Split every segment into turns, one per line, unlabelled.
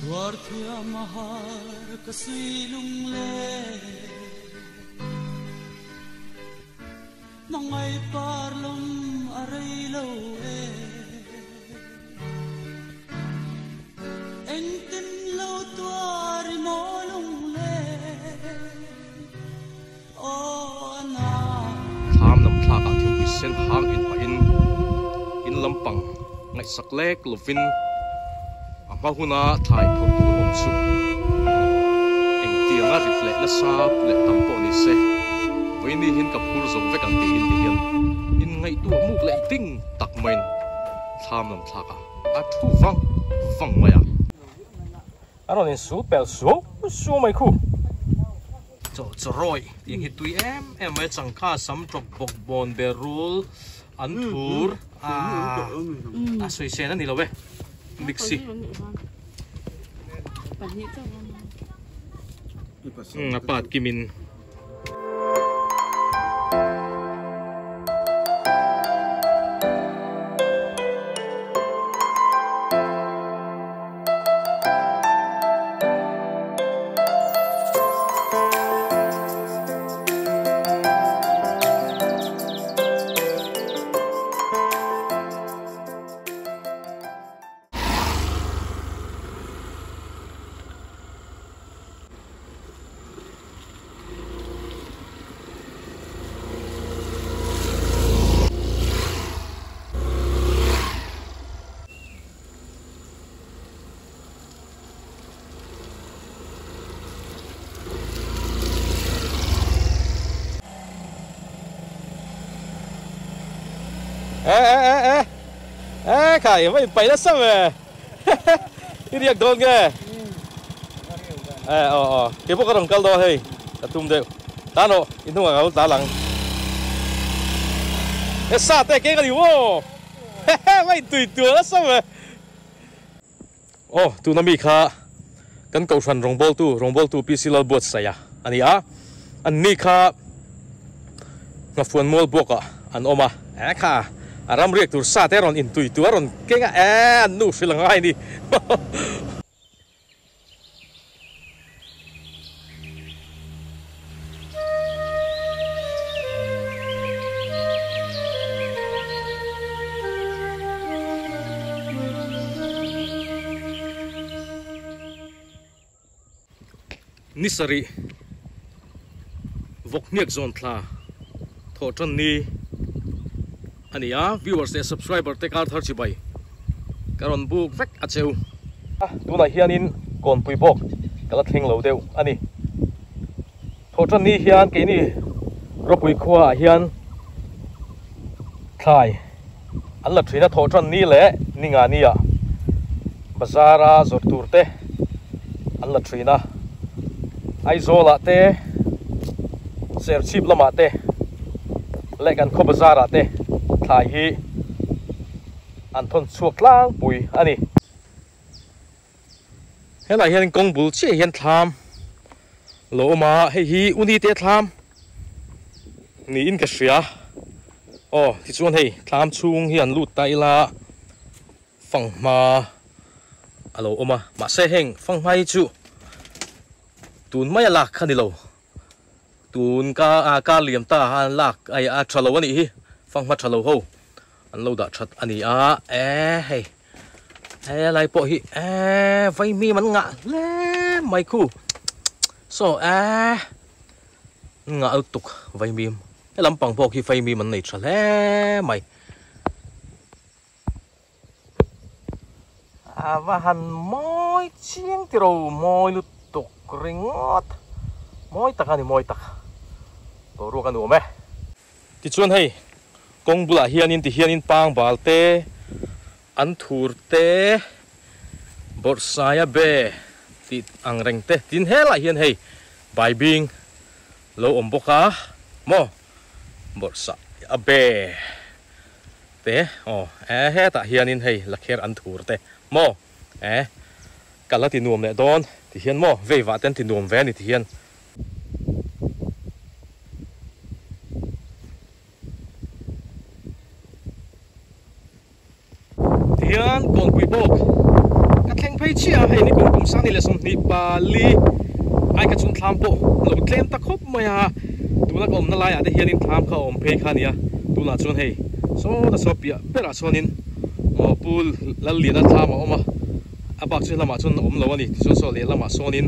Tuar thiam a har ka sui lunglen. Hmangaih par lawm a rei lo e. Engtin lo tuar i maw lunglen. Aw a na.
Thlam lam thlakah thingpui sen hang in pahin in lampang ngaihsak lek lovin a hma huna thlai phurh tur awm chu engtianga rit leh nasa leh tam pawh ni se vawiini hian ka phur zo vek ang tiin ti hian inngaihtuah muk leh ding tak maiin thlam lam thlakah a thu vang vang mai a. A rawn insul pel suau suau mai khu. Chaw chaw rawih tih hi tui em em mai a changkha sam tawp bawk bawn ber rul an thur a sawi sen a ni lo e mixi a pat kimin. E e e e e khai va in pai nasa ve i riak dawn nge e aw aw kei pawh ka rawn kal dawn hei ka tum deuh tan rawh i hnungah ka lo tla lang e sa te keng a ni maw va in tui tual nasa ve. Aw, tuna mi kha kan Kohhran rawngbawltu, rawngbawltu PC Lalbuatsaia a ni a, anni kha Nghafuan mual buakah an awm a, e kha a ram riak tur sa te rawn intui tu a rawn keng a, e an nu hrilh a ngai a ni. Ni sarih vawk hniak zawn thla thawh tan ni a ni a, viewers leh subscriber te kar thar chibai ka rawn buk vek a cheu. Tunah hianin kawnpui bawk ka la thleng lo deuh a ni. Thawhtan ni hian keini ropui khuaah hian thlai an la thin a, thawhtan ni leh ni nga nia bazar a zawrh tur te an la thin a, Aizawl ah te Serchhip lamah te leh kan khaw bazar ah te thlai hi an thawn chhuak tlangpui a ni. Helaiah hian kawng bul chiah hian thlam lo awm a, hei hi uni te thlam niin ka hria. Aw tichuan hei thlam chhung hi an lut ta ila fanghma a lo awm a, mahse heng fanghma hi chu tun mai a lak kha ni lo, tun ka kar liam ta a lak ai a tha lo a nih hi fanghma tha lo ho. An lo dah that a ni a, e hei he lai pawh hi e vaimim an ngah hle mai khu saw e ngah lutuk vaimim he lampang pawh khi vaimim an nei tha hle mai a va han mawi chiang tiro mawi lutuk ringawt mawi tak a ni mawi tak boruak a nuam e. Tichuan hei kawng bulah hianin tihianin pangbal te, an thur te, bawrhsaia be tih ang reng te tin helaiah hian hei baibing lo awm bawk a maw bawrhsa a be te aw e hetah hianin hei lakher an thur te maw e kal a ti nuam leh dawn tihian maw veivah te an ti nuam ve a ni tihian. Tihian kawnpui bawk ka thleng phei chiah a, hei ni kum kum kum 2024 ai kha chuan thlam pawh a lo tlem ta khawp mai a, tuna ka awmna laiah te hianin thlam kha a awm phei kha a nia, tunah chuan hei sawta saw piah berah chuanin aw Pu Lalliana thlam a awm a, a bak chu helamah chuan a awm lo a ni, tichuan saw lehlamah sawnin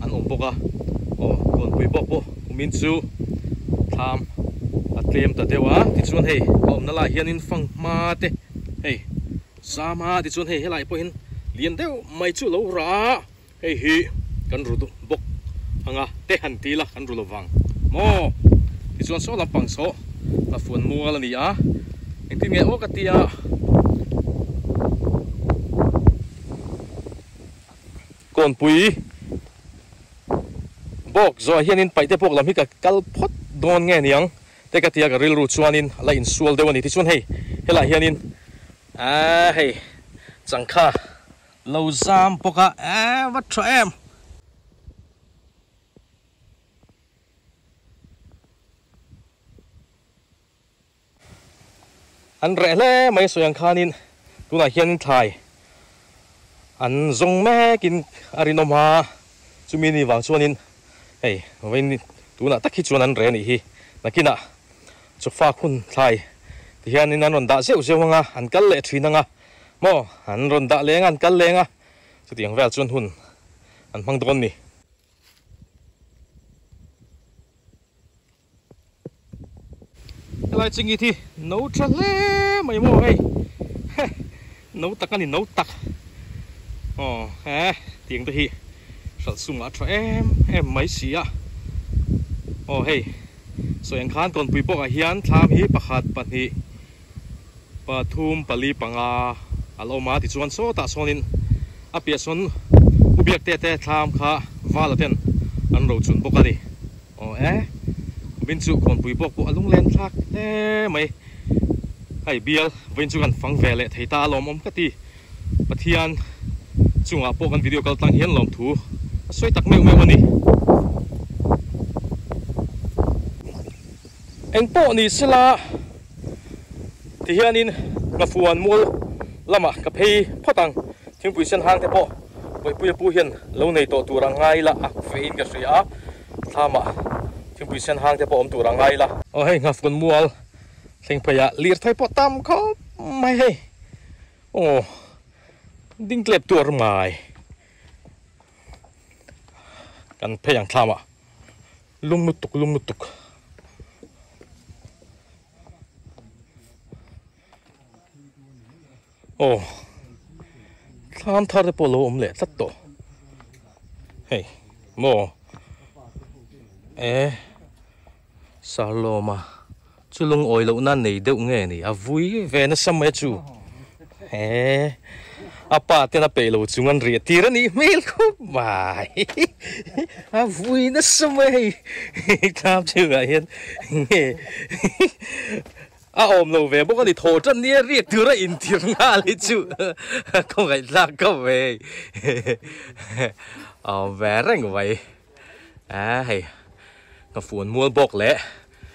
an awm bawk a, aw Kawnpui bawk pawh kumin chu thlam a tlem ta deuh a, tichuan hei ka awmna laiah hianin fanghma te hei. Zama tichuan hei helai pawhin lian deuh mai chu lo rah a, hei hi kan ru bawk anga te han ti ila kan ru lo vang maw? Tichuan saw lampang saw ka fuan mual a ni a, engtin nge aw ka ti a. Kawnpui bawk zawh ah hianin paihte bawk lam hi ka kal phawt dawn nge niang. Te ka tia ka rilru chuanin a la insual deuh a ni. Tichuan hei helaiah hianin aaa hei changkha lo zam bawk a eee va tha em. An reh hle mai sawi ang khanin tunah hianin thlai an zawng mekin a rinawm a chumi ni vang chuanin Hei vawiin tunah tak hi chuan an reh a nih hi. Nakinah chawfak hun thlai ti hianin an rawn dah zeuh zeuh ang a, an kal leh thin ang a, maw an rawn dah leng a, an kal leng a, chutiang vel chuan hun an hmang dawn ni. Helai chingit hi no tha hle mai maw hei heh no tak a ni no tak aw he tiang te hi hralh sumah a tha em em mai si a aw hei sawi ang khan kawnpui pawh ah hian thlam hi pakhat pahnih pathum pali panga a la awm a tichuan sawtah sawnin a piah sawn u biak te te thlam kha vala ten an rochun bawk a ni. Aw e, Vin chu khawnpui bawk pawh a lunglen thlak hle mai. Hei bial vawiin chu kan fang ve leh thei ta a lawmawm ka ti. Pathian chungah pawh kan video kal tlang hian lawmthu a sawi tak meuh meuh a ni. Eng pawh ni sela tihianin Nghafuan mual lamah ka phei phawt ang. Thingpui sen hang te pawh Bawihpuia pu hian lo nei tawh tur a ngai la a vein ka hria a. Thlamah thingpui sen hang te pawh awm tur a ngai la. Aw hei Nghafuan mual thleng pheiah lirthei pawh tam khawp mai hei. Aw ding tlep tur mai. Kan phei ang thlamah. Lum lutuk lum lutuk. Aw thlam thar te pawh lo awm leh tlat tawh hei maw e Sarlawma chu lungawi loh na nei deuh nge ni a vui ve nasa mai chu he a pa ten a peih lo chung an riah tir a nih hmel khawp mai a vui nasa mai hei thlam chhungah hian nge. A awm lo ve bawk a ni, thaw tan nia riak tur a intir nghal hi chu khawngaih tlak khawp mai hei a awm ve reng mai a hei ka fuan mual bawk leh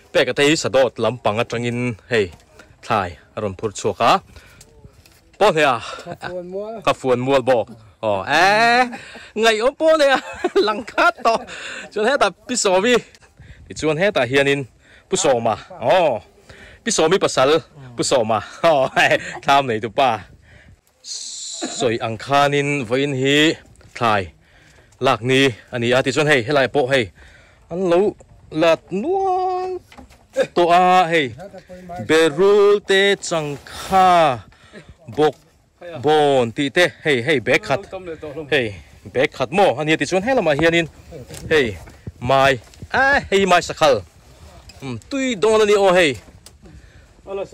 pek ate hi sadawt lampang atangin hei thlai a rawn phur chhuak a pawh hle a ka fuan mual bawk aw e ngaihawm pawh hle a lang khat tawh chuan hetah pi sawmi tichuan hetah hianin. Pu Sawma aw Pi Sawmi pasal Pu Sawma aw thlam nei tu pa sawi ang khanin vawiin hi thlai lak ni a ni a tichuan hei helai pawh hei an lo lat nual tawh a hei berul te changkha bawk bawn tih te hei hei bag khat hei bag khat maw a nia tichuan he lamah hianin hei mai a hei mai sakhal um tui dawn a ni aw hei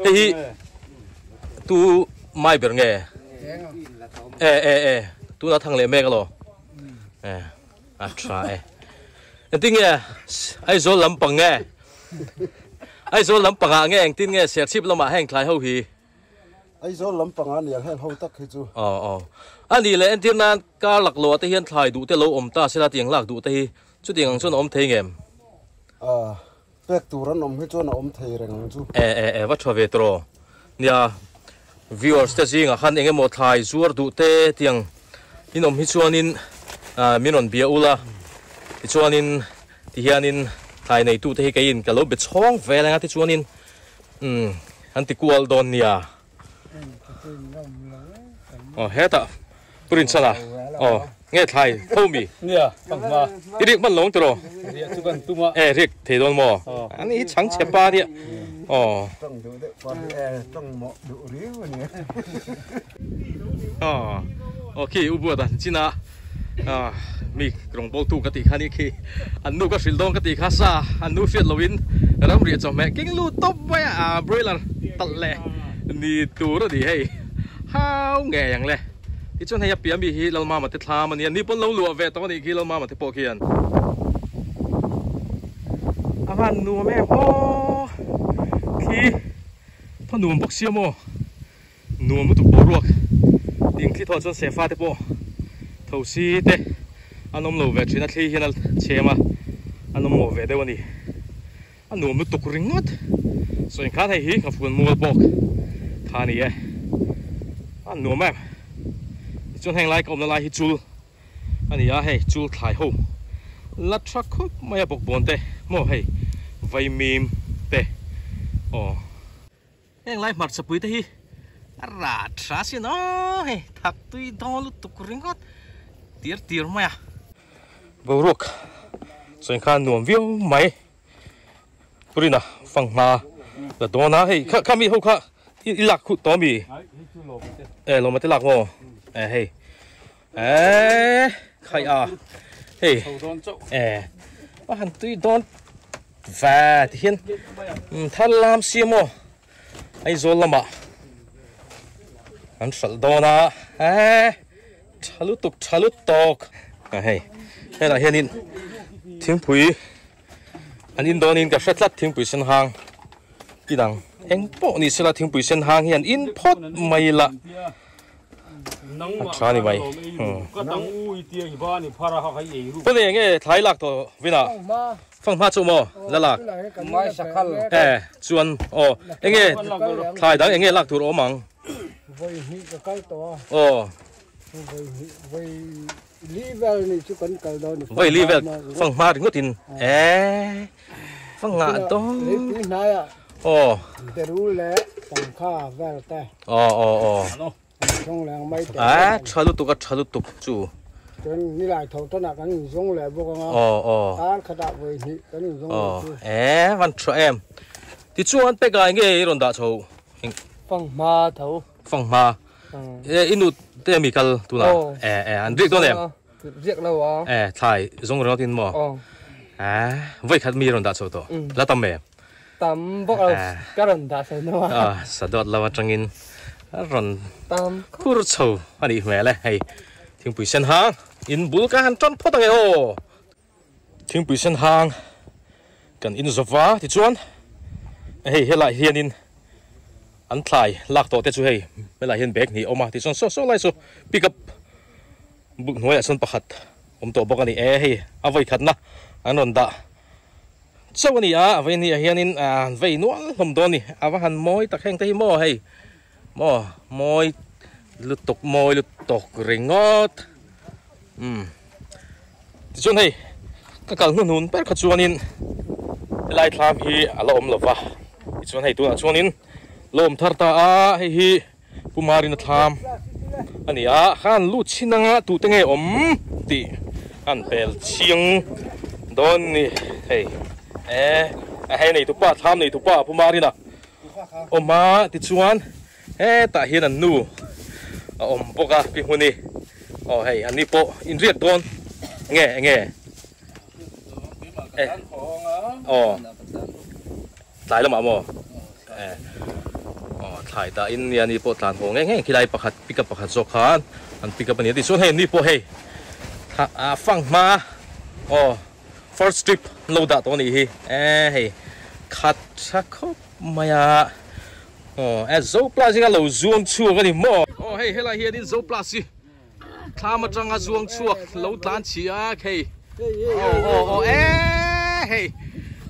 hei hi tu mai ber nge e e e tuna thang leh mek alo e a tha e engtin nge Aizawl lampang nge Aizawl lampangah nge engtin nge Serchhip lamah heng thlai ho hi
Aizawl lampang a nia heng ho tak hi chu.
Aw aw. A nih leh entir nan kar lak loh ah te hian thlai duh te lo awm ta sela tiang lak duh te hi chutiang ang chuan a awm thei ngem?
Aw, pek tur an awm hi chuan a awm thei reng ang chu.
E e e va tha ve tawh. Nia viewers te zingah khan eng emaw thlai zuar duh te tiang in awm hi chuanin. Min rawn bia ula tichuanin tihianin thlai neitute hi keiin ka lo be chhawng vel anga tichuanin umm an ti kual dawn nia. Aw hetah Pu Rinchana aw nge thlai tho mi?
Nia panghma.
I riak hman lo ang tiraw?
Riak chu kan tum a.
E riak thei dawn maw? Ani hi chhang chhe pa nia. Aw.
Tawng duh deuh pa hi e tawng mawh duh riau a nia.
Aw aw khi u buat an chin a mi rawng bawl tu ka tih kha ni khi an nu ka hrilh dawn ka tih kha sa an nu hriat loin ramriah chawhmeh keng lut tawp mai a broiler talh leh ni tur a ni hei hau ngei ang le tichuan hei a piah mi hi Lalmama te thlam a nia ni pawn lo luah ve tawh a nih khi Lalmama te pawh khian a van nuam em aw khi thaw nuam bawk sia maw. Nuam lutuk boruak ding thli thawh chuan sefa te pawh thosi te an awm lo ve thin a, thli hian a chhem a, an awm mawh ve deuh a ni. A nuam lutuk ringawt. Saw inkhan hei hi ka fun mual bawk kha a ni e. A nuam em. Tichuan heng lai ka awmna lai hi chul a ni a, hei chul thlai ho la tha khawp mai a bawkbawn te maw hei vaimim te aw. Heng lai hmarchapui te hi a rah tha sin aw hei thak tui dawn lutuk ringawt tir tir mai a. Boruak sawi khan nuam viau mai Purina fanghma la dawn a hei kha mi ho kha i lak khuh tawh ami e lawma te lak maw e hei e khai a hei e a han tui dawn Va ti hian thar lam si maw Aizawl lamah an hralh dawn a eh tha lutuk tha lutuk a hei helaiah hianin thingpui an in dawnin ka hre tlat thingpui sen hang ti dang eng pawh ni sela thingpui sen hang hi an in phawt mai la. A tha ni mai. Kawng eng nge thlai lak tawh vin a? Fanghma chu maw la lak? E chuan aw eng nge thlai dang eng nge lak tur awm ang? Aw. Vawi li vel fanghma ringawt in e fanghma dawn. Aw. Aw aw aw. A tha lutuk a tha lutuk chu. Aw aw. Aw e van tha em. Tichuan peka enge i rawn dah chho.
Fanghma tho.
Fanghma. E i nu te mi kal tuna. E e an riak dawn em.
Riak lo a.
E thlai zawng ringawt in maw. E vawi khat mi rawn dah chho tawh. La tam em.
Tam bawk lo ka rawn dah chho hnu a.
A sadawt lo atangin a rawn phur chho a nih hmel e. Hei thingpui sen hang in bul ka han tan phawt ang e aw. Thingpui sen hang kan in zawva tichuan hei helai hianin an thlai lak tawh te chu hei helai hian bag hnih a awm a tichuan saw saw lai chu pick up buk hnuaiah chuan pakhat awm tawh bawk a ni e. Hei a vawi khatna an rawn dah. Chauh a ni a, a vei ni ah hianin an vei nual hlawm dawn a ni. A va han mawi tak heng te hi maw hei maw mawi lutuk mawi lutuk ringawt umm tichuan hei ka kal hnuhnun ber kha chuanin helai thlam hi a la awm lo va tichuan hei tunah chuanin la awm thar ta a hei hi Pu Marina thlam a ni a, khan lut chhin anga tute nge awm tih an pel chiang dawn ni hei e a hei nei tupa thlam nei tupa Pu Marina awm a tichuan hetah hian an nu a awm bawk a pi hmuni aw hei an ni pawh inriak dawn nge enge e aw. Tlai lamah maw? Eh. Aw, thlai dah in nia ni pawh tlan haw ngei ngei khilai pakhat pick up pakhat zawk khan an pick up a ni a ti chuan hei ni pawh hei a fang hma aw first trip an lo dah tawh a nih hi eh hei khat tha khawp mai a aw eh zo plus hi kha lo zuang chhuak a ni maw? Aw hei helai hianin zo plus hi Thlam atanga zuang chhuak lo tlan chhi a hei aw aw aw e hei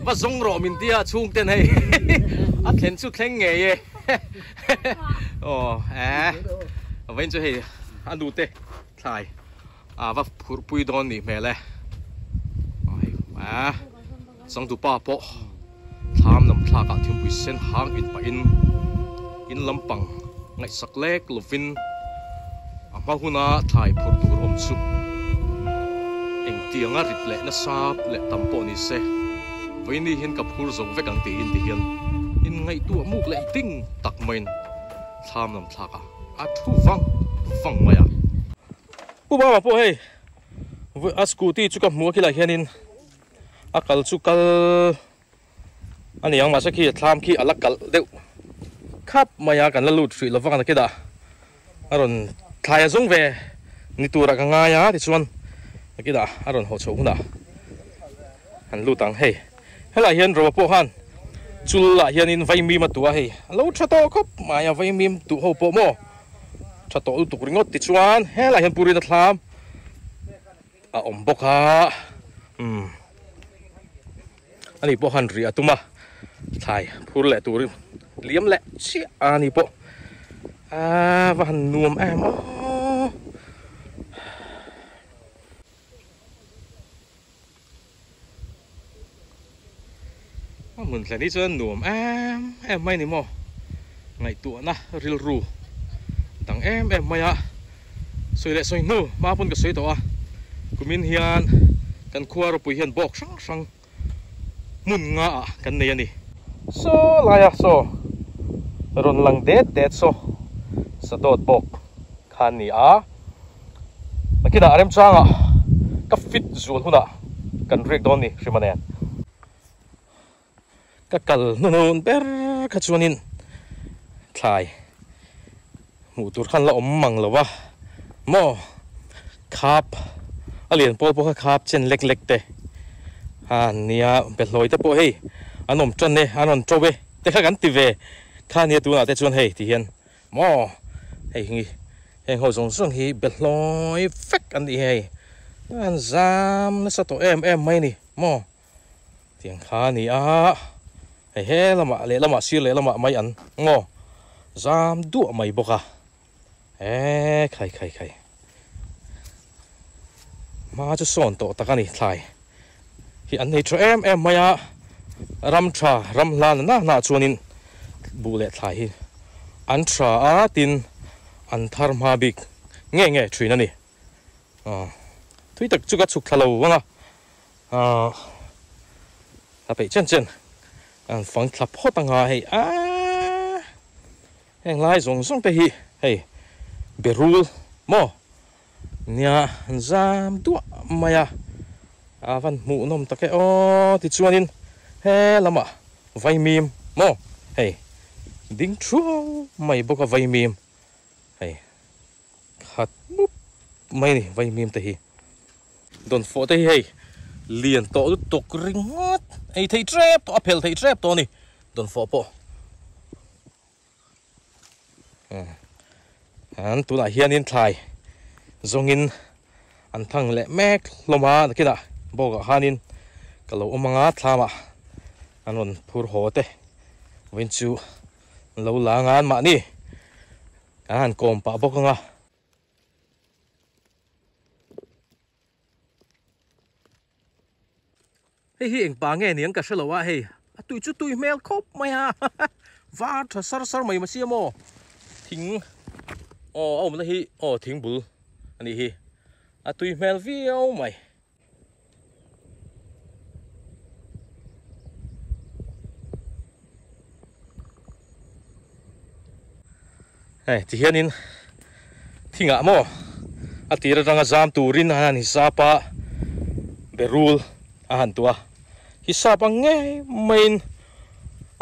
va zawng rawh min tia chhung ten hei a thlen chu thleng ngei e aw e vawiin chu hei a nu te thlai A va phurh pui dawn nih hmel e. Hei a changtupa pawh thlam lam thlak ah thingpui sen hang in pah in in lampang ngaihsak lek lovin a hma huna thlai phurh tur awm chu engtianga rit leh nasa leh tam pawh ni se vawiini hian ka phur zo vek ang tiin ti hian in ngaihtuah muk leh ding tak maiin thlam lam thlak ah a thu vang vang mai a. Pu Baba pawh hei a scooty chu ka hmu a khilai hianin a kal chu kal a ni ang mahse khi thlam khi a la kalh deuh khap mai a kan la lut hrih lova kan khidah a rawn thlai a zawng ve ni turah ka ngai a tichuan khidah a rawn haw chhoh hunah an lut ang hei helaiah hian Roa pawh khan chul ah hianin vaimim a tuah a hei a lo tha tawh khawp mai a vaimim tuh ho pawh maw tha tawh lutuk ringawt tichuan helaiah hian purina thlam a awm bawk a umm ani pawh khan rih a tum a thlai phur leh turin liam leh chiah a ani pawh aaa va han nuam em aw. A hmun thlen hi chuan nuam em em mai ni maw ngaihtuahna rilru dang em em mai a sawi leh sawi hnu hma pawn ka sawi tawh a kumin hian kan khua ropui hian bawk hrang hrang hmun nga ah kan nei a ni. Saw laia saw rawn lang det det saw sadawt bawk kha a ni a. Nakinah remchangah ka fit zual hunah kan riak dawn ni Hrima nen. Ka kal hnuhnun ber kha chuanin thlai hmuh tur khan la awm mang lo a maw khap a lian pawl pawh kha khap chen lek lek te a nia behlawi te pawh hei an awm tan e an rawn to e te kha kan ti ve kha nia tunah te chuan hei ti hian Maw hei hi heng ho zawng zawng hi behlawi vek an nih hei an zam nasa tawh em em mai a ni maw tiang kha a ni a hei he lamah leh lamah sir leh lamah mai an maw zam duah mai bawk a eee khai khai khai hma chu sawn tawh tak a ni thlai hi an nei tha em em mai a ram tha ram hlan na na chuanin buh leh thlai hi an tha a tin an thar hma bik nge nge thin a ni aw tui tak chu ka chhuk thla lo vang a aw a peih chen chen an fang thla phawt anga hei aaa heng lai zawng zawng te hi hei berul maw Nia an zam duah mai a, a van hmuhnawm tak e aw tichuanin he lamah vaimim maw hei ding thuau mai bawk a vaimim hei khat mup mai a ni vaimim te hi dawnfawh te hi hei lian tawh lutuk ringawt ei theih tep tawh a phel theih tep tawh a ni dawnfawh pawh. An tunah hianin thlai zawngin an thang leh mek hlawm a nakinah bawkah khanin ka lo awm anga thlamah an rawn phur haw te vawiin chu an lo la anga mahni an han kawm pah bawk anga. Hei hi engpa nge niang ka hrelo a hei a tui chu tui hmel khawp mai a var tha sar sar mai mahse maw thing aw a awmna hi aw thing bul a nih hi a tui hmel viau mai. Hei ti hianin thingah maw a tir atanga zam turin a han hisap a berul a han tuah a hisap ang ngei maiin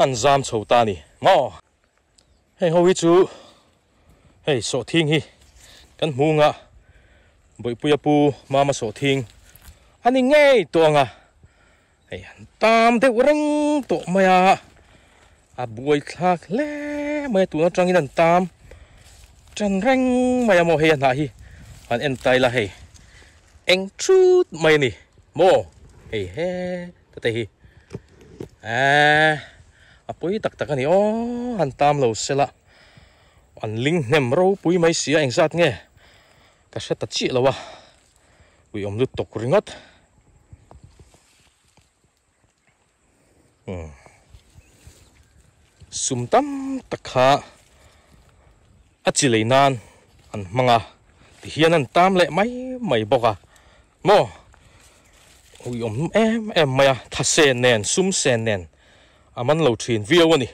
an zam chho ta a ni maw. Heng ho hi chu hei sawhthing hi kan hmung a Bawihpuia pu Mama sawhthing a ni ngei tawh ang a. Hei an tam deuh reng tawh mai a, a buai thlak hle mai a tun atangin an tam tan reng mai a maw hei a hnah hi han en ta ila hei eng thut mai a ni maw hei he ta te hi eee a pawi tak tak a ni aw han tam lo se la an ling hnem ropui mai si a engzat nge ka hre ta chiah lo a. Uiawm lutuk ringawt. Umm. Sum tam tak kha a chi lei nan an hmang a, tihian an tam leh mai mai bawk a. Maw? Uiawm em em mai a, tha sen nen, sum sen nen a man lo thin viau a ni.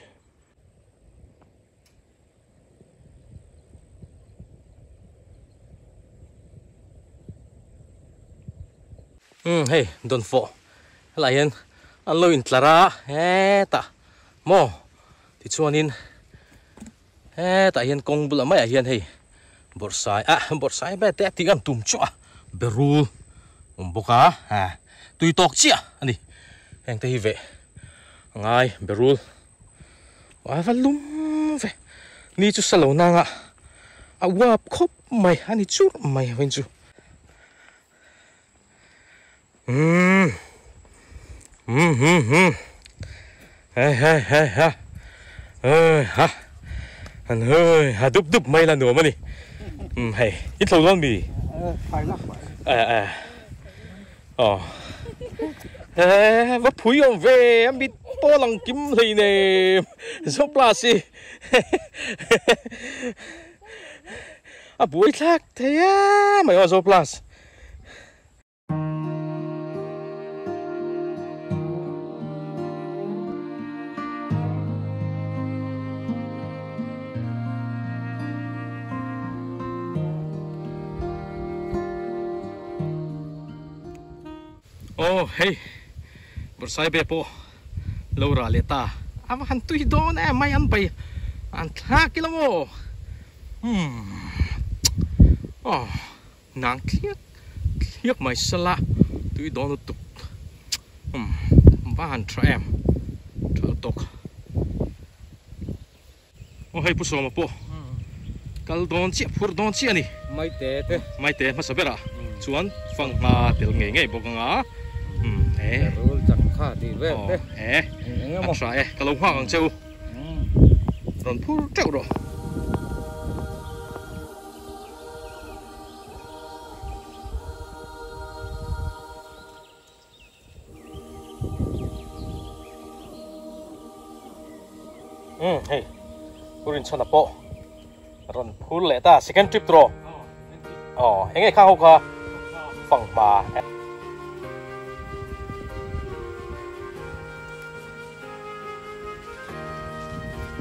Umm hei dawnfawh helaiah hian an lo intlar a hetah maw tichuanin hetah hian kawng bulah maiah hian hei bawrhsai ah bawrhsai vel te a tih an tum chu a berul awm bawk a tui tawk chiah a ni heng te hi veh a ngai berul. A va lum ve ni chu sa lo nang a a uap khawp mai a ni churh mai vawiin chu umm umm hum hum he he he ha ui ha an ui ha dup dup mai la nuam a ni umm hei i tlo dawn mi eh eh. Aw he va phui awm ve a mit pawh lang kim hlei nem zo plus hi a buai thlak thei em mai aw zo plus. Aw hei Bawrhsaibe pawh lo rah leh ta a va han tui dawn em mai an bai an thlak ila maw umm aw nang thliak thliak mai sala tui dawn lutuk umm va han tha em tha lutuk. Aw hei Pu Sawma pawh kal dawn chiah phur dawn chiah a ni.
Maite te.
Maite hmasa berah chuan fanghma tel ngei ngei bawk anga umm e.
Rul chang kha tih vel te.
Aw e a tha e ka lo nghak ang che u. Rawn phur teuh rawh. Umm hei Pu Rinchhana pawh rawn phur leh ta second trip tawh aw eng nge khang ho kha fanghma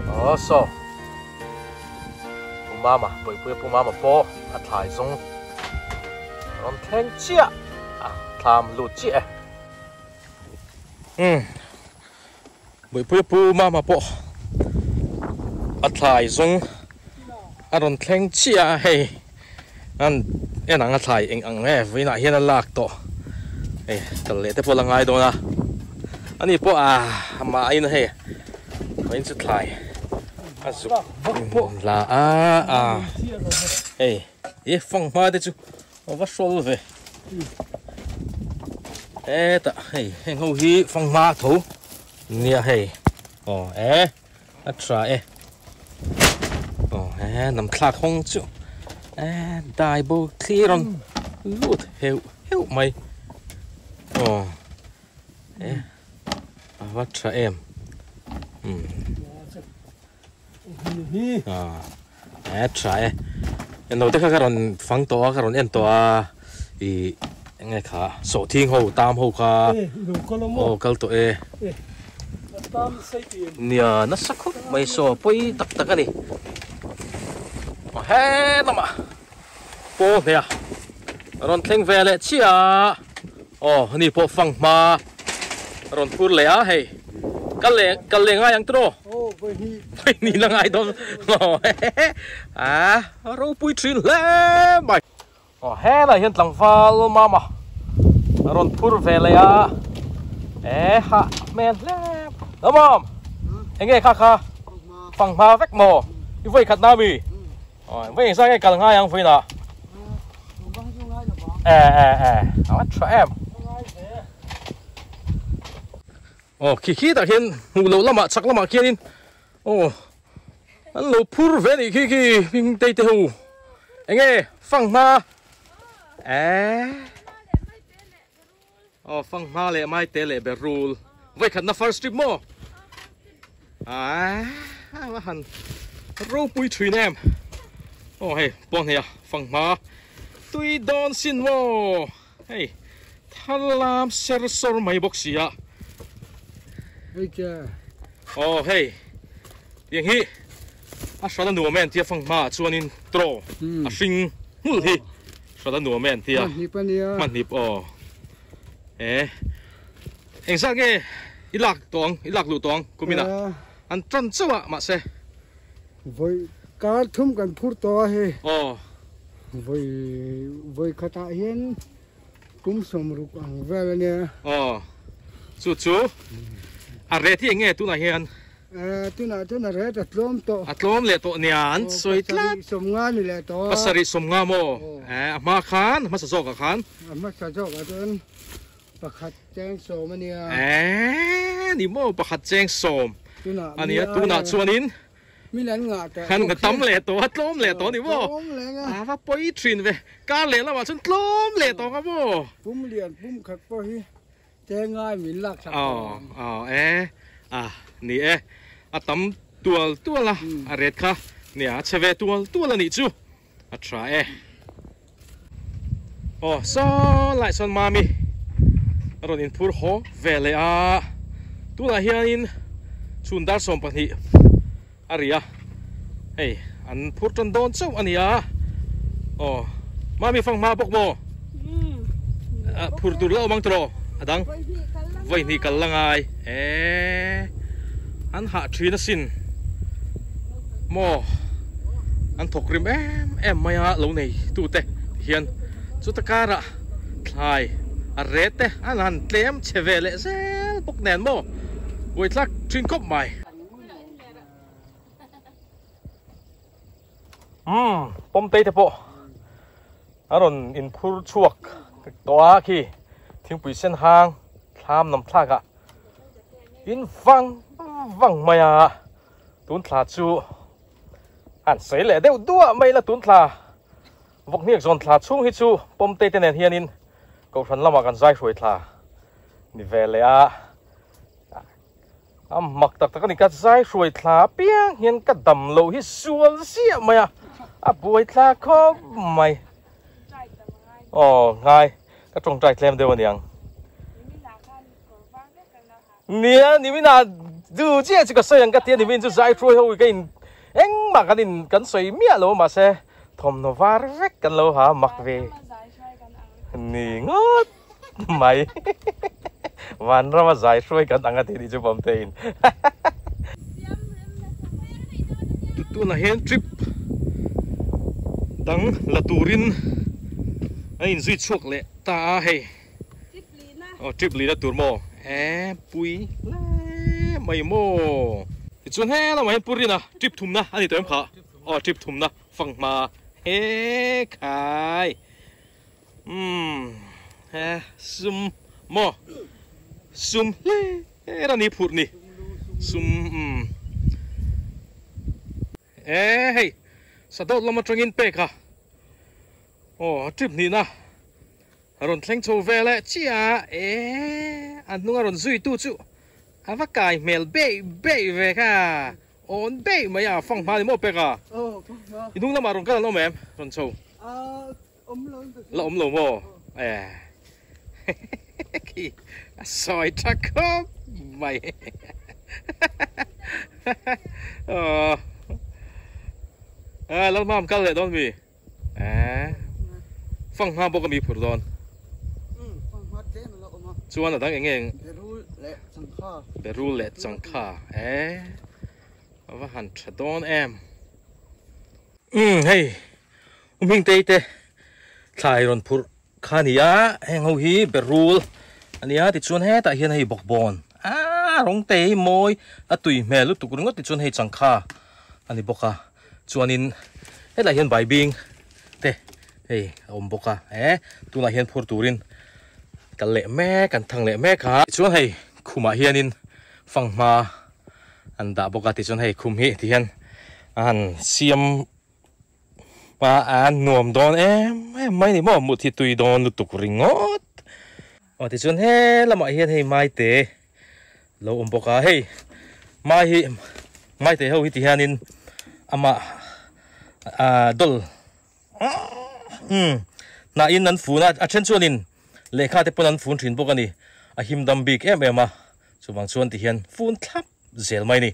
aw saw Pu Mama Puipuia Pu Mama pawh a thlai zawng rawn thleng chiah a thlam lut chiah e umm Buipuia Pu Mama pawh a thlai zawng a rawn thleng chiah a hei an en ang a thlai eng ang nge vawiinah hian a lak tawh hei kal leh te pawh la ngai dawn a ani pawh ah amah in hei vawiin chu thlai a zuk la a a hei ih fanghma te chu a va hrawl ve hetah hei heng ho hi fanghma tho nia hei aw e a tha e aw he nam thlak hawng chu e dai bo thli rawn lut heuh heuh mai aw e a va tha em umm a tha e eng te kha ka rawn fang tawh a ka rawn en tawh a ih eng nge kha sawhthing ho tam ho kha aw kal tawh e nia nasa khawp mai saw pawi tak tak a ni aw he lamah paw hne a rawn thleng ve leh chiah a aw ani pawh fang hma a rawn phur leh a hei kal leh kal leh ngai ang tiraw vawi hnih la ngai dawn a ropui thin hle mai aw helaiah hian tlangval mama a rawn phur ve leh a e hah hmel hle lamawm eng nge kha kha fanghma vek maw i vawi khat na mi. Aw vawi engzah nge kal ngai ang vawiinah? E e e a va tha em. Aw khi khi tak hian hmuh loh lamah chak lamah khianin aw an lo phur ve anih khi khi hming tei te ho enge fanghma e. Aw fanghma leh maite leh berul vawikhatna first trip maw? Aaa a han ropui thin em. Aw hei pawn hei a fanghma tui dawn sin maw hei thar lam ser sawr mai bawk si a. Aw hei tiang hi a hran a nuam em tia fanghma ah chuanin traw a hring nghulh hi. Hran a nuam e an tia.
Hmanhnip a nia.
Hmanhnip aw. E. Engzat nge i lak tawh ang, i lak luh tawh ang kumin ah. An tan chauh a mahse.
Vawi kar thum kan phur tawh a hei.
Aw.
Vawi vawi khatah hian kum sawmruk ang vel a nia.
Aw. Chu chu a rate hi eng nge tunah hian?
Tunah chuan a ret a tlawm tawh.
A tlawm leh tawh nia an sawi tlat.
Pasarih sawmnga ni leh tawh a.
Pasarih sawmnga maw? A hma khan, a hmasa zawkah khan.
A hmasa zawkah chuan pakhat cheng sawm a nia.
Ni maw pakhat cheng sawm a nia. Tunah chuanin
min an ngah tawh.
An tam leh tawh a, tlawm leh tawh a ni maw?
Tlawm leh nga.
A va pawi thin ve. Kar leh lamah chuan tlawm leh tawh nga maw?
Pum lian pum khat pawh hi Tengai min lak sak tawh ang.
Aw aw e a ni e a tam tual tual a a ret kha nia a chhe ve tual tual a nih chu a tha e. Aw saw lai sawn mami a rawn inphur haw ve leh a tunah hianin chhun dar 12 a ri a hei an phur tan dawn chauh a ni a aw mami fang hma bawk maw phur tur la awm ang tawh a dang vawi hnih kal la ngai eee an hah thin asin maw an thawk rim em em mai a lo nei tu te hian chuta karah thlai a ret te an han tlem chhe ve leh zel bawk nen maw buaithlak thin khawp mai. Umm pawmtei te pawh a rawn inphur chhuak tawh a khi thingpui sen hang thlam nam thlak ah in vang vang mai a tun thla chu an sawi leh deuh duah mai la tun thla vawkhniak zawn thla chhung hi chu pawmtei te nen hianin kohhran lamah kan zai hruai thla ni ve leh a. A mak tak tak a ni, ka zai hruai thla apiang hian ka dam loh hi sual ziah mai a, a buai thla khawp mai. Aw ngai, ka tawngtai tlem deuh a niang. Nia, niminah du chiah chu ka sawi ang ka ti a, nimin chu zai hruai ho ka in engmah kan in kan sawi miah lo a mahse thawmhnaw var vek kan lo ha mak ve ni ngawt. Mai Vanrama zai hruai kan ang a tih nih chu Bawmtein. Tunah hian trip dang la turin an inzui chhuak leh ta a hei. Aw trip lihna tur maw? E pui hle mai maw? Tichuan he lamah hian Pu Rina trip thumna a ni tawh em kha? Aw trip thumna fanghma he khai. Umm he sum maw sum hle a ni phurh ni sum umm e hei sadawt lam atangin pek a aw trip hnihna a rawn thleng chho vel e chiah e a hnung a rawn zui tu chu a va kai hmel beih beih ve kha awn beih mai a fang hma ni maw pek a i hnung lamah rawn kal an awm em rawn chho. La awm lo maw? Eh. Khi a sawi tha khawp mai. Aw. Eh, Lalmam kal leh dawn mi? Eh. Fanghma bawk a mi phur dawn. Chuan a dang eng eng?
Berul leh changkha.
Berul leh changkha. Eh. A va han tha dawn em. Umm hei U Hmingtei te thlai rawn phurh kha a ni a, heng ho hi berul a ni a, tichuan hetah hian hei bawkbawn aaa rawng te hi mawi a tui hmel lutuk ringawt tichuan hei changkha a ni bawk a, chuanin hetlai hian baibing te hei a awm bawk a, eh tunah hian phur turin kal leh mek an thang leh mek a, tichuan hei khumah hianin fanghma an dah bawk a tichuan hei khum hi tihian a han siam a a nuam dawn em em mai a ni maw mut hi tui dawn lutuk ringawt. Aw tichuan he lamah hian hei maite lo awm bawk a hei mai hi maite ho hi ti hianin amah ah dawl umm hnahin an fun a a then chuanin lehkha te pawn an fun thin bawk a ni a him dam bik em em a chuvang chuan ti hian fun thlap zel mai a ni.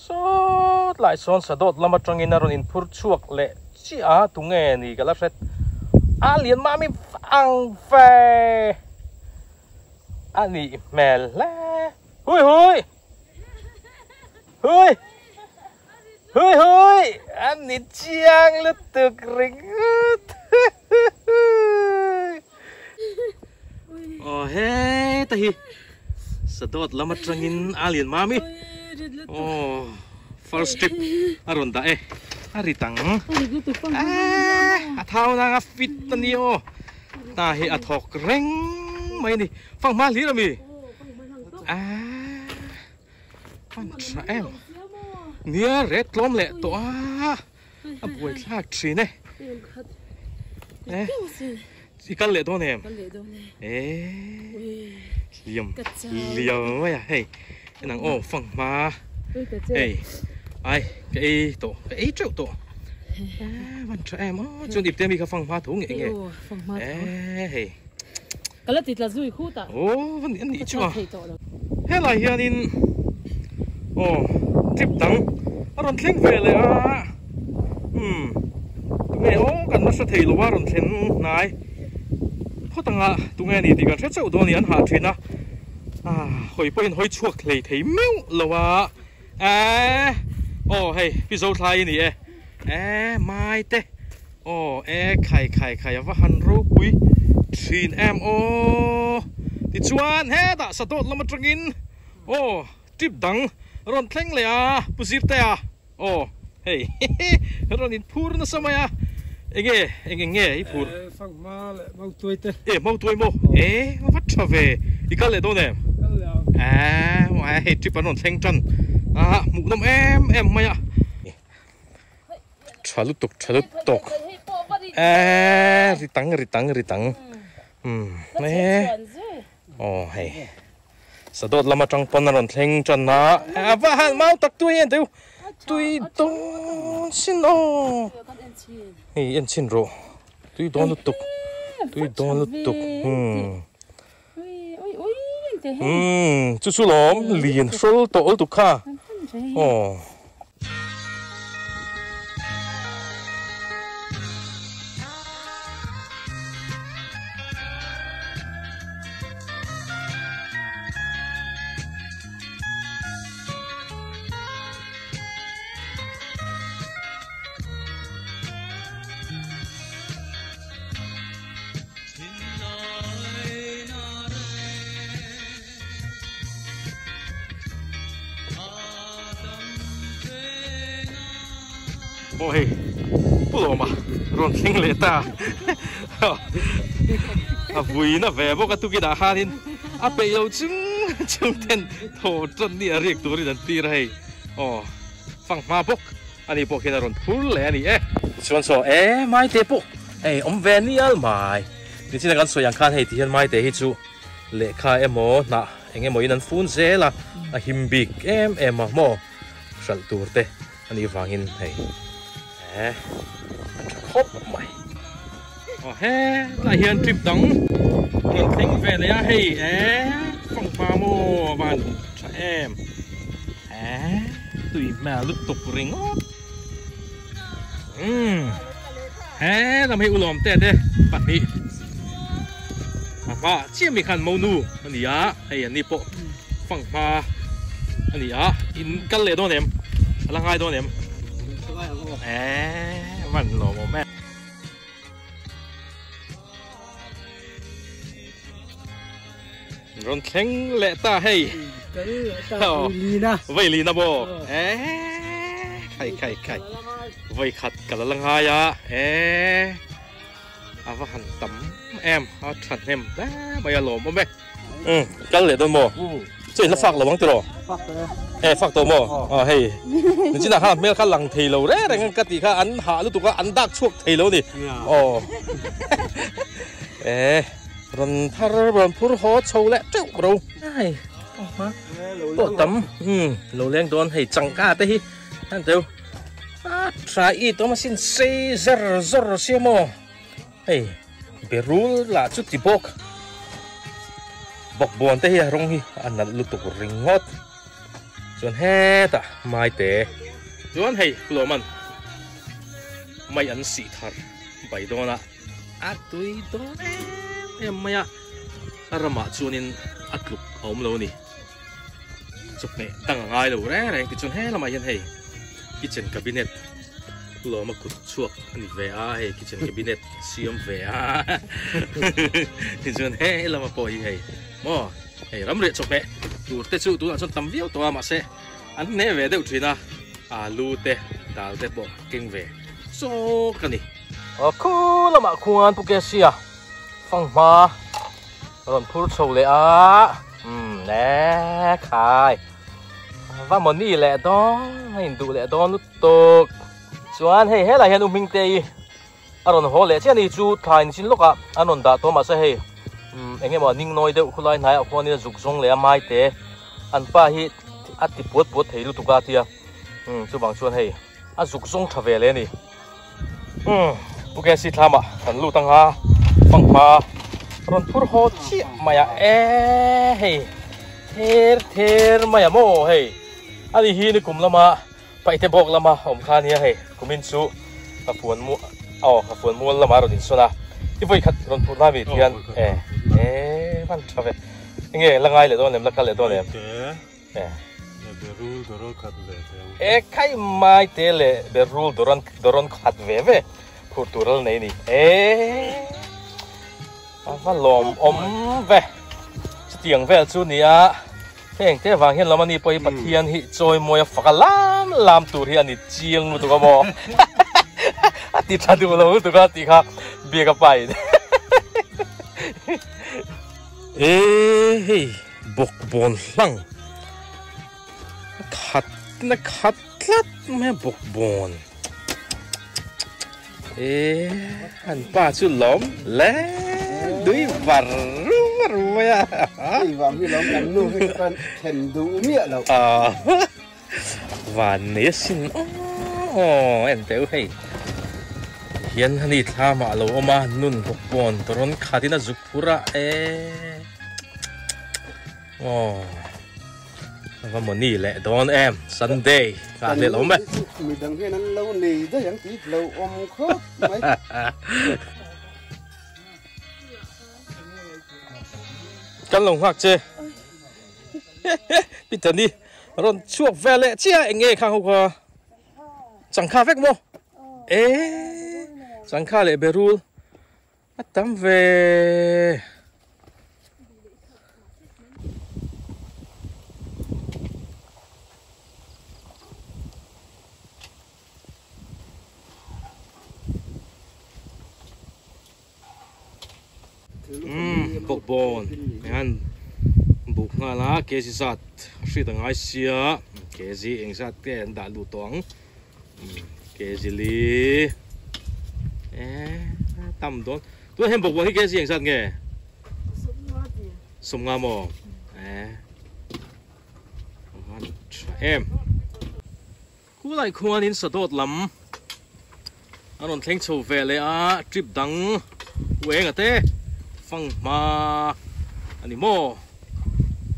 Sawt lai sawn sadawt lam atangin a rawn inphur chhuak leh chiah a, tunge ni ka la hret a lian mami ang ve a nih hmel hle. Hui hui! Hui! Hui hui! A ni chiang lutuk ringawt. Aw heta hi Sadawt lam atangin a lian mami aw first trip a rawn dah e a ri tang a thau nang a fit a ni aw ta hi a thawk reng mai a ni fanghma hlir a mi a fan tha em nia red tlawm leh tawh a. A buai thlak thin e. E. I kal leh dawn em?
Kal leh dawn e.
E. Liam. Liam mai a hei. Enang aw fang hma. Hei. Ai ka ei tawh. Ka ei teuh tawh. E van tha em aw. Chuan ipte mi kha fang hma tho nge nge.
Fang hma tho.
E hei.
Ka la ti tla zui khut a.
Aw van ni chu a. Helai hianin aw trip dang a rawn thleng ve leh a umm tunge aw kan nasa thei lo a rawn thlen hnai phawt anga tunge ni tih kan hre chauh dawn a ni an hah thin a ah hawi pawhin hawi chhuak hlei thei meuh lo a eh aw hei pi Zothlai a ni e. E mai te aw e khai khai khai a va han ropui thin em aw tichuan hetah sadawt lam atangin aw trip dang rawn thleng leh a pu zirtea aw hei rawn in phur nasa mai a enge eng eng nge i phur
fanghma leh mautuai te
e mautuai maw e a va tha ve i kal leh dawn em
kal leh ang
e hei trip an rawn thleng tan a hmuhnawm em em mai a. Tha lutuk tha lutuk eee ri tang ri tang ri tang umm eee aw hei sadawt lam atang pawn a rawn thleng tan a a va han mau tak tui hian teu tui dawn sin aw hei en chhin rawh tui dawn lutuk. Tui dawn lutuk. Umm chu chu lawm lian hrawl tawh lutuk kha. Aw. Aw hei Pu Lawma rawn thleng leh ta a vuina ve bawk a tukinah khanin a peih lo chung chung ten thaw tan ni a riak turin an tir a hei aw fanghma bawk Ani pawh khian a rawn phur leh a ni e. Tichuan saw e Maite pawh hei awm ve nial mai. Nichina kan sawi ang khan hei tihian Maite hi chu lehkha emaw hnah eng emaw in an fun zel a, a him bik em em a maw hralh tur te a nih vangin hei e a tha khawp mai. Aw hetlai hian trip dang rawn thleng ve leh a hei e fangpa maw a van tha em. Eh, tui hmel lutuk ringawt. Umm. He lam hei ulawm te te pahnih. A hma chiah mi khan monu a ni a, hei an ni pawh fang hma a ni a, in kal leh dawn em? A la ngai dawn em? Eh, van lawm awm em. Rawn thleng leh ta hei. Vei lina maw? Eh, khai khai khai. Vei khat ka la la ngai a. Eh, a va han tam em, a tha hnem hle mai a lawm awm e. Um, kal leh dawn maw? Chu in la fak lo ang tiraw?
Fak tawh
e. Eh, fak tawh maw? Ah hei. Nichina kha hmel kha lang thei lo reng reng ka tih kha an hah lutuk a, an dak chhuak thei lo ni. Aw. Eh, rawn thar rawn phur haw chho leh teuh ro. Ai, pawh tam. Um, lo leng dawn hei changka te hi. Han teu. A tha i tawm asin sei zer zawr sia maw? Hei berul lah chu ti bawk bawkbawn te hi a rawng hi a nalh lutuk ringawt chuan hetah maite chuan hei lawman mai an sih thar bai dawn a a tui dawn em em mai a a ramah chuanin a tluk a awm lo a ni chawhmeh dang a ngai lo reng reng tichuan he lamah hian hei kitchen cabinet lawma kut chhuak a ni ve a hei kitchen cabinet siam ve a tichuan he lama pawh hi hei maw hei ramriah chawhmeh tur te chu tunah chuan tam viau tawh a mahse an hne ve deuh thin a alu te dal te pawh keng ve chawk a ni. Aw khu lamah khuan Pu Kesia fanghma rawn phur chho leh a umm le khai va mawni leh dawn a induh leh dawn lutuk chuan hei helai hian u Hmingte i a rawn haw leh chiah a ni chu thla in chin lawkah an rawn dah tawh mahse hei umm eng emaw a ning nawi deuh khulai hnaiah khuanin a zuk zawng leh a maite an pa hi a ti puat puat thei lutuk a tia umm chuvang chuan hei a zuk zawng tha ve leh a ni. Umm Pu KC thlamah kan lut anga fanghma rawn phur haw chiah mai a e hei ther ther mai a maw hei ani hi ni kum lama paihte bawk lama awm kha ania hei kumin chu ka fuan mu aw ka fuan mual lama rawn insawn a i vawi khat rawn phur na mi tihian e e van tha ve enge la ngai leh dawn em la kal leh dawn em.
Berul dawrawn khat ve ve ang.
E khai mai te leh berul dawrawn dawrawn khat ve ve phur tur al nei ni. E a va lawm awm ve. Chutiang vel chu nia heng te vang hian lawm ani pawh hi Pathian hi chawi mawi a fak a lam lam tur hi a ni chiang lutuk a maw. A ti tha duh lo lutuk a tih kha biak a pa in. E hei. Bawkbawn hlang a khat na khat tlat mai a bawkbawn e an pa chu lawm le dui var var mai a
hei vang hi lawm kan nu hi chuan then duh miah loh
van nei asin aw en teh u hei. Hian hani thlam ah a lo awm a, nun bawk pawn rawn khat in a zuk phur a eee aw va mawni leh dawn em Sunday ka hlel awm e.
Midang hian an lo nei daih ang tih lo awm khawp mai.
Kan lo nghak che Pitani rawn chhuak vel leh chiah eng nge khang ho kha. Changkha vek maw? E changkha leh berul a tam ve. Umm bawkbawn hian buk nghal a kg zat a hriat a ngai sia kg eng zat te an dah lut tawh ang kg li eh tam dawn tunah hian bawkbawn hi kg eng zat nge sawmnga maw eh a tha em. Khulai khuanin Sadawt lam a rawn thleng chho ve leh a, trip dang uenga te fang hma a ni maw?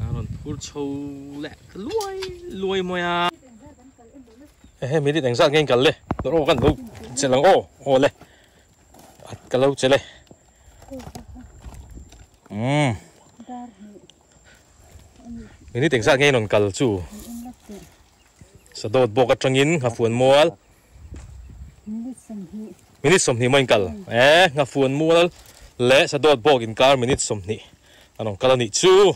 A rawn phur chho leh luai luai mai a. Ehe minute engzat nge in kal le? Dawr aw kan lo chelh ang aw, aw le ka lo chelh e. Umm. Minute engzat nge in rawn kal chu? Sadawt bawk atangin Nghafuan mual minute 20 mai in kal e Nghafuan mual leh Sadawt bawk inkar minute 20 a rawn kal a nih chu.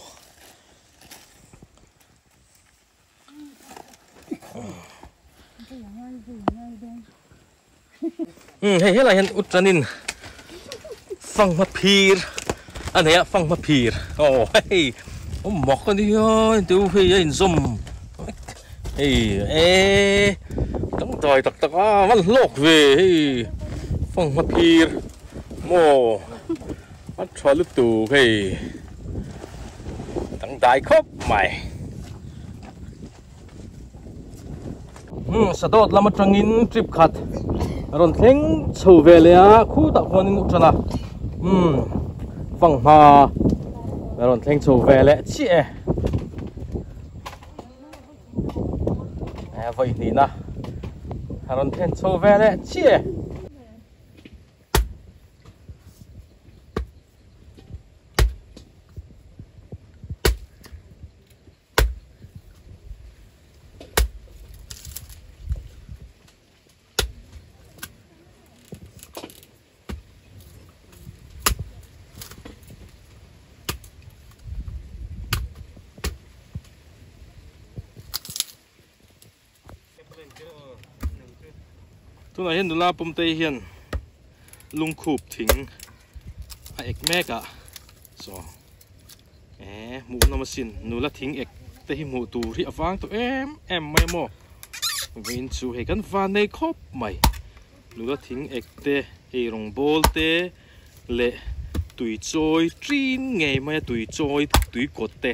Umm hei helai hian utanin fanghma phir a nei a fanghma phir aw hei awm mak a nia teu hei a inzawm hei eee dangdai tak tak a van hlawk ve hei fanghma phir maw a tha lutuk hei dangdai khawp mai. Sadawt lam atangin trip khat a rawn thleng chho ve leh a khutah khuanin u tan a fanghma a rawn thleng chho ve leh chiah e vawi hnihna a rawn thlen chho ve leh chiah e. Tunah hian nula pumtei hian lungkhup thing a ek mek a saw eh hmuh nawm asin nula thing ek te hi hmuh tur hi a vang tawh em em mai a maw vawiin chu hei kan van nei khawp mai nula thing ek te eirawng bawl te leh tui chawi ṭin ngei mai a tui chawi tui kawt te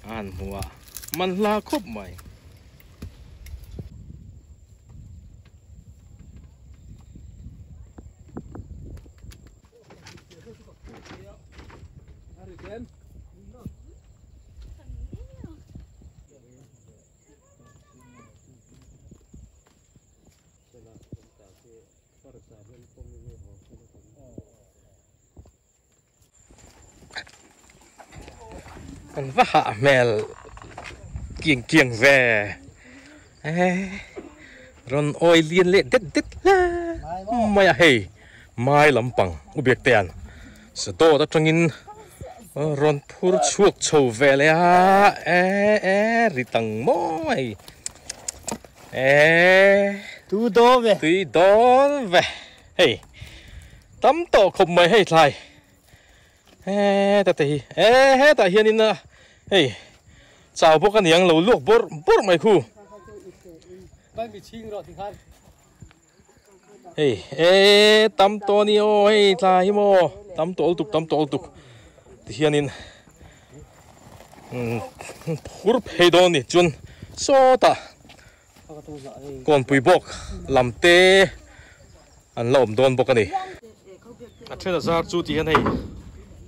a han hmu a man hla khawp mai. An va hah hmel kiang kiang ve eh rawn awi lian leh det det hle mai a hei mai lampang u biak te an sadawt atangin rawn phur chhuak chho ve leh a eh eh ri tang maw hei eh
tui dawn ve
tui dawn ve hei. Tam tawh khawp mai hei thlai heta te hi e hetah hianin a hei chau bawk a niang lo luak bawrh bawrh mai khu hei e tam tawh a ni aw hei thlai hi maw tam tawh lutuk tam tawh lutuk ti hianin phur phei dawn a ni chuan sawtah kawnpui bawk lam te. An la awm dawn bawk a ni. A then a zar chu ti hian hei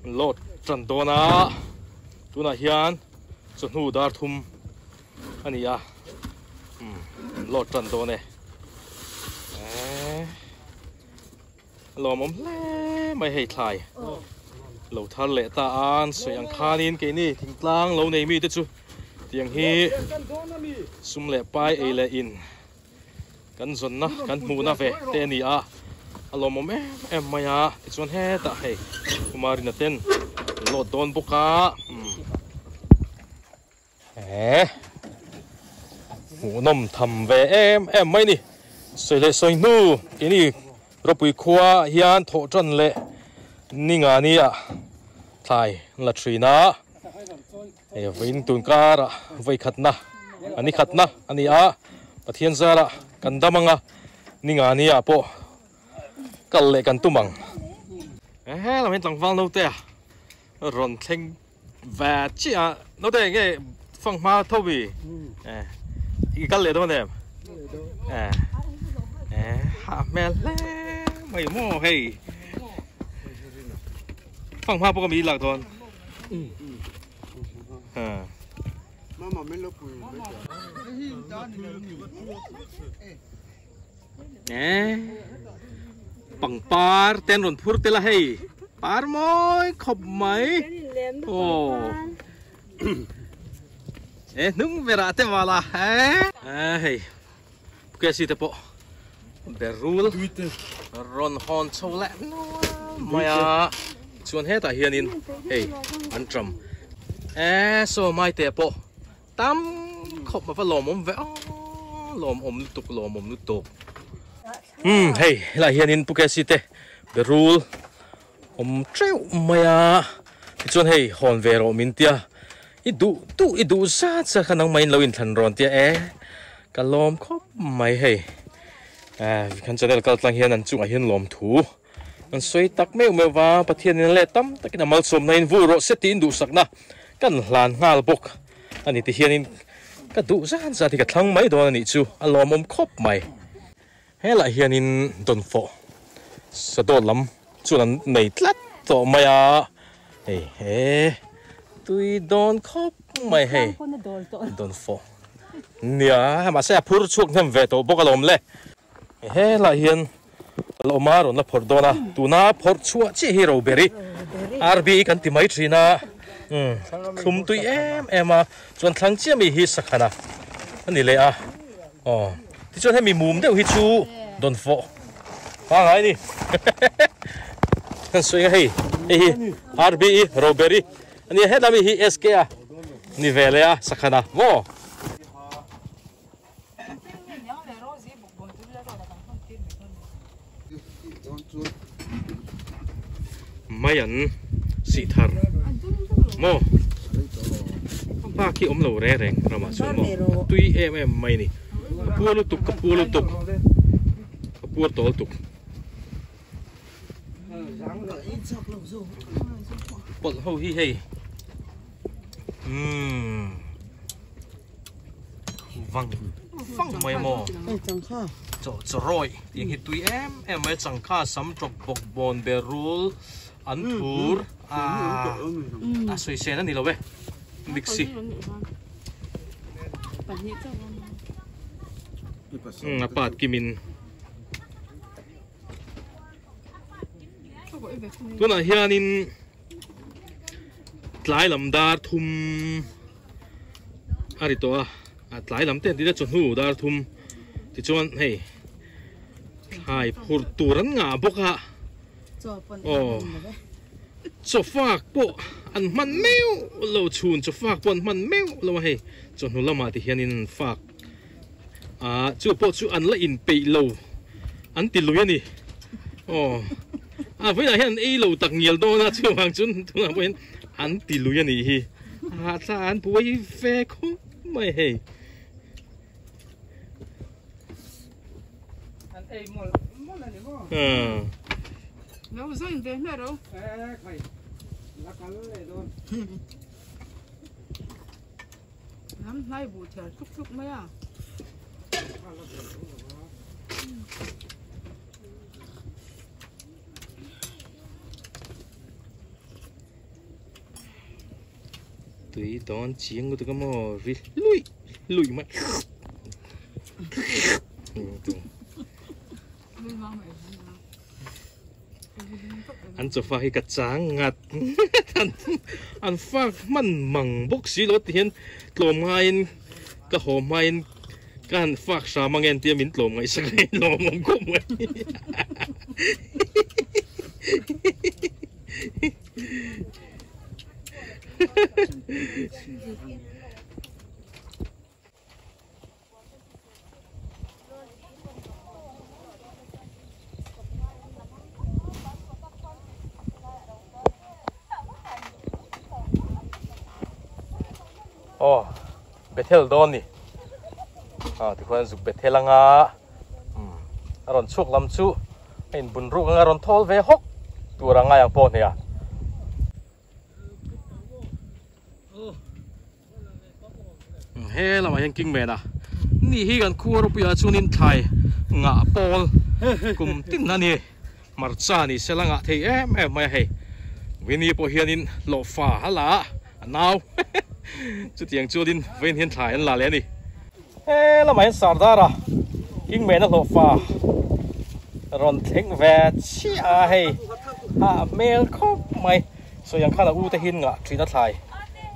an load tan dawn a, tunah hian chawhnu dar thum a ni a, umm an load tan dawn e. Eee a lawmawm hle mai hei thlai lo thar leh ta a, an sawi ang khanin keini thingtlang lo nei mite chu tiang hi sum leh pai ei leh in. Kan zawnna kan hmuhna ve te a ni a, a lawmawm em em mai a, tichuan hetah hei Kumarina ten an load dawn bawk a, he hmuhnawm tham ve em em mai a ni. Sawi leh sawi hnu keini ropui khua hian thawh tan leh ninga nia thlai an la thin a, Hei vawiin tun karah vawikhatna a ni khatna a ni a, Pathian zarah kan dam anga ninga nia pawh kal leh kan tum ang. He lam hian tlangval naute a rawn thleng ve chiah a, naute enge fang hma tho i i kal leh dawn em? Hah hmel hle mai maw hei fang hma pawh ka mi lak dawn. Pangpar te an rawn phur tel a hei par mawi khawp mai aw e hnung berah te vala e hei Pukesi te pawh berul rawn hawn chho leh nual mai a chuan hetah hianin hei an ṭam e saw maite pawh tam khawp a va lawmawm ve aw lawmawm lutuk lawmawm lutuk umm hei helaiah hianin Pukesi te berul awm teuh mai a tichuan hei hawn ve rawh min tia i duh duh i duh zat zat kha nangmah in lo inthlan rawn tia e ka lawm khawp mai hei eh kan channel kal tlang hian an chungah hian lawm thu an sawi tak meuh meuh va Pathian in leh tam takin a malsawmna in vur rawh se tiin duhsakna kan hlan nghal bawk a ni ti hianin ka duh zat zat hi ka thlang mai dawn a nih chu a lawmawm khawp mai. Helaiah hianin dawnfawh sadawt lam chuan an nei tlat tawh mai a, hei he tui dawn khawp mai hei dawnfawh nia mahse a phur chhuak hnem ve tawh bawk alawm le. Helaiah hian a la awm a rawn la phawrh dawn a, tuna phawrh chhuah chiah hi Roberi RB kan ti mai thin a, thlum tui em em a chuan thlang chiah mi hi sakhana a ni leh a. Aw tichuan hemi mum deuh hi chu dawn fawh pangai a ni kan sawi a hei hei hi RBE Roberry a nia hetlai mi hi SK a ni ve leh a sakhana maw. Mai an sih thar maw bak hi awm lo reng reng ramah chuan maw a tui em em mai a ni ka puar lutuk ka puar lutuk ka puar tawh lutuk pawlh ho hi hei umm. Vang vang mai maw chaw chaw rawih tih hi tui em em mai changkha sam tawk bawk bawn berul an thur a a sawi sen a ni lo e mixi a pat kimin tunah hianin tlai lam dar thum. A ri tawh a, a tlai lam te an ti deuh chawhnu dar thum tichuan hei thlai phurh tur an ngah bawk a aw chaw fak pawh an hman meuh lo chhun chaw fak pawh an hman meuh lo a hei chawhnu lamah ti hianin an fak a chu pawh chu an la inpeih lo an ti lui a ni aw a vawiinah hian an ei lo tak ngial dawn a chuvang chuan tunah pawh hian an ti lui a nih hi. A thla an buai ve khawp mai hei.
An ei mawlh mawlh a ni maw?
Lo zawn ve hmeh ro.
E khai la kal leh dawn.
Ram hnai buh thiar tluk tluk mai a.
Tui dawn chiang lutuk a maw ri luih luih mai. An chawfa hi ka chang ngat ngat an fak hman mang bawk si lo ti hian tlawm ngaiin ka haw hmain ka han fak hram ang en tia min tlawm ngaihsak a lawm awm khawp mai. Aw Bethel dawn ni ah tikhuan zuk Bethel anga umm a rawn chhuak lam chu a inbun ruk anga a rawn thawl ve hawk tur a ngai ang pawh nia. He lamah hian Kingman a ni hi kan khua ropuiah chuanin thlai ngah pawl kum tin a ni hmarcha ni sela ngah thei em em mai a hei Winnie pawh hianin hlawhfa a la a a nau chutiang chuanin vawiin hian thlai an la leh a ni. He lamah hian Sardar a Kingman a hlawhfa rawn thleng ve chiah a hei a hmel khawp mai. Sawi ang khan a u te hian ngah thin a thlai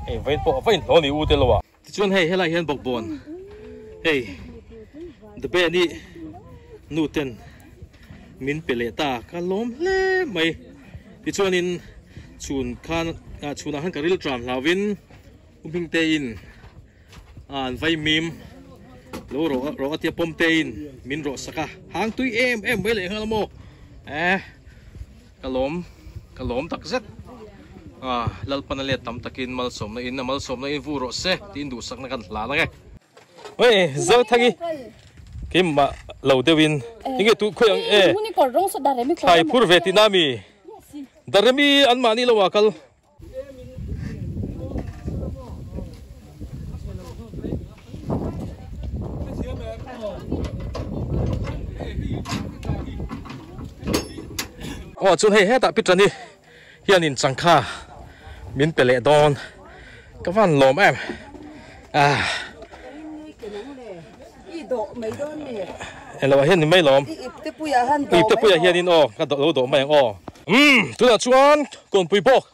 hei vawiin pawh a vawiin hlawh a ni u te lo ah. Tichuan hei helai hian bawkbawn hei the band hi nu ten min pe leh ta ka lawm hle mai tichuanin chhun khan chhunah khan ka ril tram hlauhin u hming te in an vaimim lo rawh rawh a tia pawm te in min rawh sak a hang tui em em mai leh nghal a maw eh. Ka lawm, ka lawm tak zet. Ah, Lalpan a let tam takin malsawmna in a malsawmna in vu rawh se tiin duhsakna kan hlan ang e. Oi, Zothangi, keimah lo deuhin enge tu khawi ang e? Thlai phur ve tihna mi? Daremi anmahni lo ah kal. Aw chuan hei hetah pi tani hianin changkha min pe leh dawn ka van lawm em ah englo ah hian ni mai lawm ipte puiah hianin aw ka lo dawh mai ang aw umm tunah chuan kawnpui bawk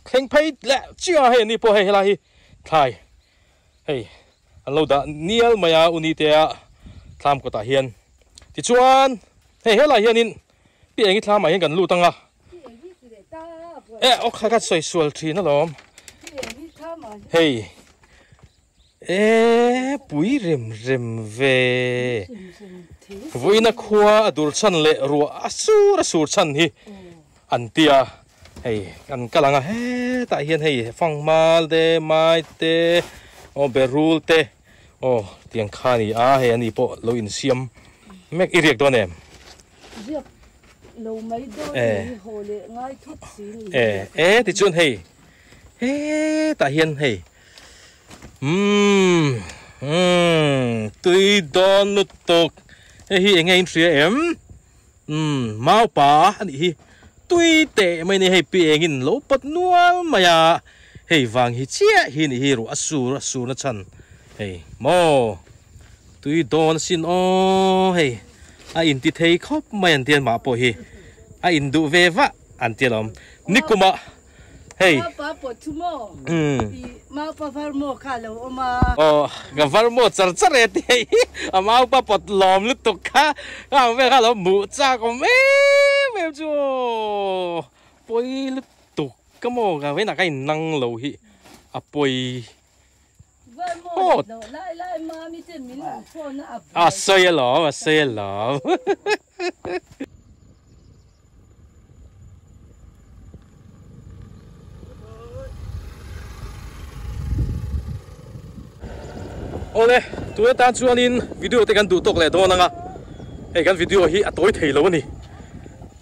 thleng phei leh chiah a hei ani pawh hei helai hi thlai hei an lo dah nial mai a uni te a thlam kawtah hian tichuan hei helai hianin pi engi thlamah hian kan lut ang a e aw kha ka sawi sual thin alawm hei E pui rem rem ve. Vawiina khua a dur chhan leh ruah a sur a sur chhan hi an ti a. Hei kan kal ang a hetah hian hei fanghmal te mai te aw berul te aw tiang kha a ni a hei ani pawh lo insiam mek i riak dawn em?
Riak lo mai dawn ni haw leh ngai thut si ni.
E e tichuan hei hetah hian hei Umm umm tui dawn lutuk hei hi enge in hria em umm mau pa a nih hi tui teh mai a ni hei pi engin lo pawt nual mai a hei vang hi chiah hi a nih hi ruah a sur a sur na chhan hei maw tui dawn asin aw hei a inti thei khawp mai an tia mah pawh hi a induh ve vah an tia lawm nikumah. Hei.
Maupa pawh thu maw? I maupa var maw kha a lo awm a.
Aw, ka var maw char char e ti hei. A maupa pawt lawm lutuk kha. Ka ang vel kha a lo hmuh chak awm em em chu aw. Pawi lutuk ka maw ka vawiinah ka innang lo hi a pawi.
Var maw leh loh lai lai mami ten min lo phone a a buai.
A sawi alawm, a sawi alawm. Awle, tuna tan chuanin video te kan duh tawk leh dawn ang a, hei kan video hi a tawi thei lo a ni.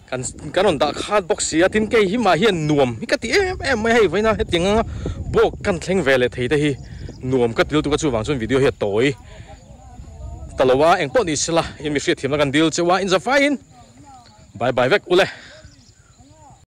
Kan kan rawn dah khat bawk si a, tin kei hi mah hian nuam hi ka ti em em mai a, hei vawiina hetiang anga bawk kan thleng ve leh thei te hi nuam ka ti lutuk a, chuvang chuan video hi a tawi ta lo a, engpawh ni sela in mi hriatthiamna kan dil cheu a, inzafaiin bye bye vek ule.